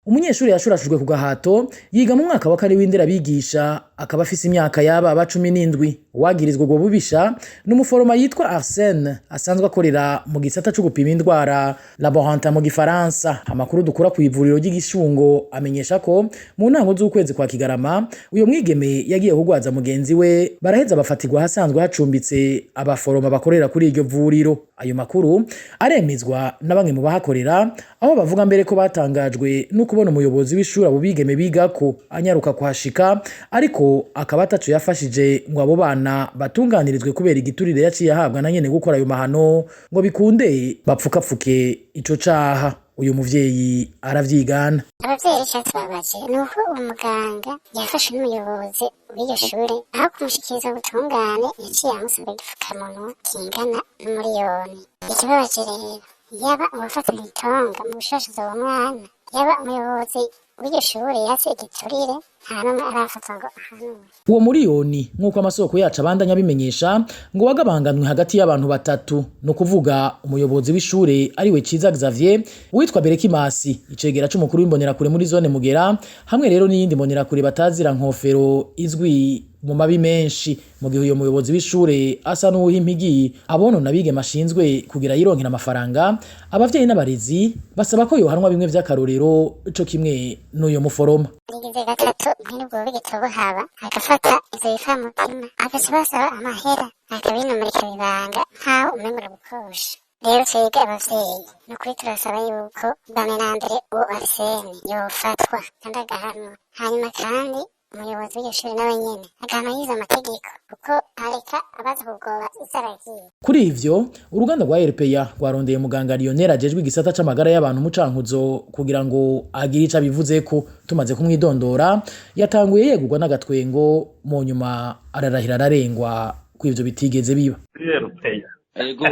Umunyeshuri yashurashujwe ku gahato yiga mu mwaka wa kane w'inderabigisha, akaba afise imyaka yaba 17. Uwagirizwa ubwo bubisha ni umuforoma yitwa Arsene, asanzwe akorera mu gisata co gupima indwara, laborantin mu gifaransa. Amakuru dukura ku ivuriro ry'Igishungo amenyesha ko mu ntango z'ukwezi kwa Kigarama uyo mwigeme yagiye kugwaza mugenzi we, baraheza bafatirwa ahasanzwe hacumbitse abaforoma bakorera kuri iryo vuriro. Ayo makuru aremezwa na bamwe mu bahakorera, aho bavuga mbere ko batangajwe no kubona umuyobozi w'ishuri abo bigeme bigako anyaruka kuhashika, ariko akaba ataco yafashije ngo abo bana batunganirizwe kubera igiturire yaciye ahabwa na nyene gukora ayo mahano ngo bikunde bapfukapfuke ico caha. Uyu muvyeyi aravyigana. Abavyeyi icatubabaje ni uko uwo muganga yafashe n'umuyobozi w'iryo shure, aho kumushikiriza ubutungane yaciye amusaba igipfukamunwa kingana n'umuriyoni. Ikibabaje rero, yaba uwafata itonga mu gushashaza uwo mwana, yaba umuyobozi w'iryo shure yatse igiturire, nta n'umwe arafatwa ngo ahanwe. Uwo muriyoni, nk'uko amasoko yacu abandanya abimenyesha, ngo wagabanganwe hagati y'abantu batatu, ni ukuvuga umuyobozi w'ishure ariwe Ciza Xavier, uwitwa Berekimasi, icegera c'umukuru w'imbonerakure muri zone Mugera, hamwe rero n'iyindi mbonerakure batazira nkofero izwi mu mabi menshi. Mu gihe uyo muyobozi w'ishure asa n'uwuha impigi abonona abigeme ashinzwe kugira yironkera amafaranga, abavyeyi n'abarezi basaba ko yohanwa bimwe vy'akarorero co kimwe n'uyo muforoma. Rigize gatatu mwene ubwo bubigito buhaba, agafata ivyo bifamutima, agaca basaba amahera, akabinumurika ibanga nkaho umengo uragukosha. Rero twebwe abavyeyi ni ukuri turasaba yuko bwa mbere na mbere uwo Arsene yofatwa kandi agahanwa, hanyuma kandi umuyobozi w'iryo shure nawe nyene agahama yize amategeko, kuko areka abaza kugoba izo aragiye. Kuri ivyo, uruganda rwa RPA rwarondeye muganga Lionel ajejwe igisata c'amagara y'abantu mu Cankuzo kugira ngo agire ico abivuzeko. Tumaze kumwidondora, yatanguye yegurwa n'agatwengo, mu nyuma ararahira ararengwa ko ivyo bitigeze biba. Kuri Ego.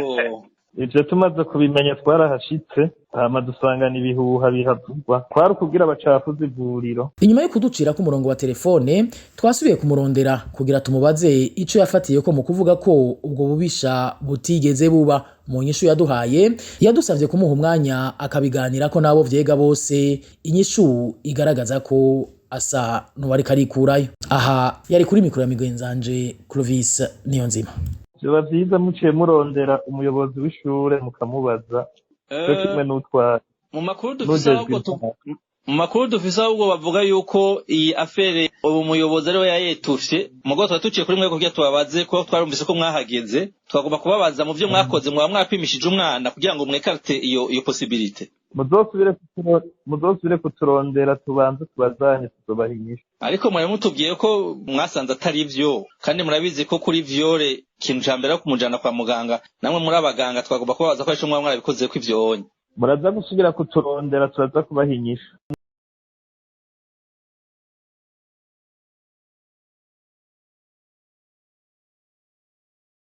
Ivyo tumaze kubimenya twarahashitse, hama dusangana ibihuha bihavugwa, kwari ukugira bacafuze ivuriro. Inyuma yo kuducira ku murongo wa telefone, twasubiye kumurondera kugira tumubaze ico yafatiye ko mu kuvuga ko ubwo bubisha butigeze buba. Mu nyishu yaduhaye, yadusavye kumuha umwanya akabiganirako n'abo vyega bose, inyishu igaragaza ko asa n'uwariko arikurayo. Aha yari kuri mikoro ya migwenzanje Clovis Niyonzima. Vyoba vyiza muciye murondera umuyobozi w'ishure mukamubaza, co kimwe n'utwara Mu makuru dufise n'ujejwe ahubwo intwaro. Mu makuru dufise ahubwo bavuga yuko iyi affaire ubu muyobozi ariwe yayetufye. Mugabo twari tuciye kuri mwe kugira tubabaze, ko twarumvise ko mwahageze. Twagomba kubabaza mu vyo mwakoze, mwaba mwapimishije umwana kugira ngo mwécarte iyo possibilité? Muzosubire kuturondera, tubanze tubazanye, tuzobaha inyishu. Ariko mwari mutubwiye ko mwasanze atari vyo, kandi murabizi ko kuri viol ikintu ca mbere ari kumujana kwa muganga. Namwe muri abaganga, twagomba kubabaza ko arico mwaba mwarabikoze ko ivyonye. Muraza gusubira kuturondera, turaza kubaha inyishu.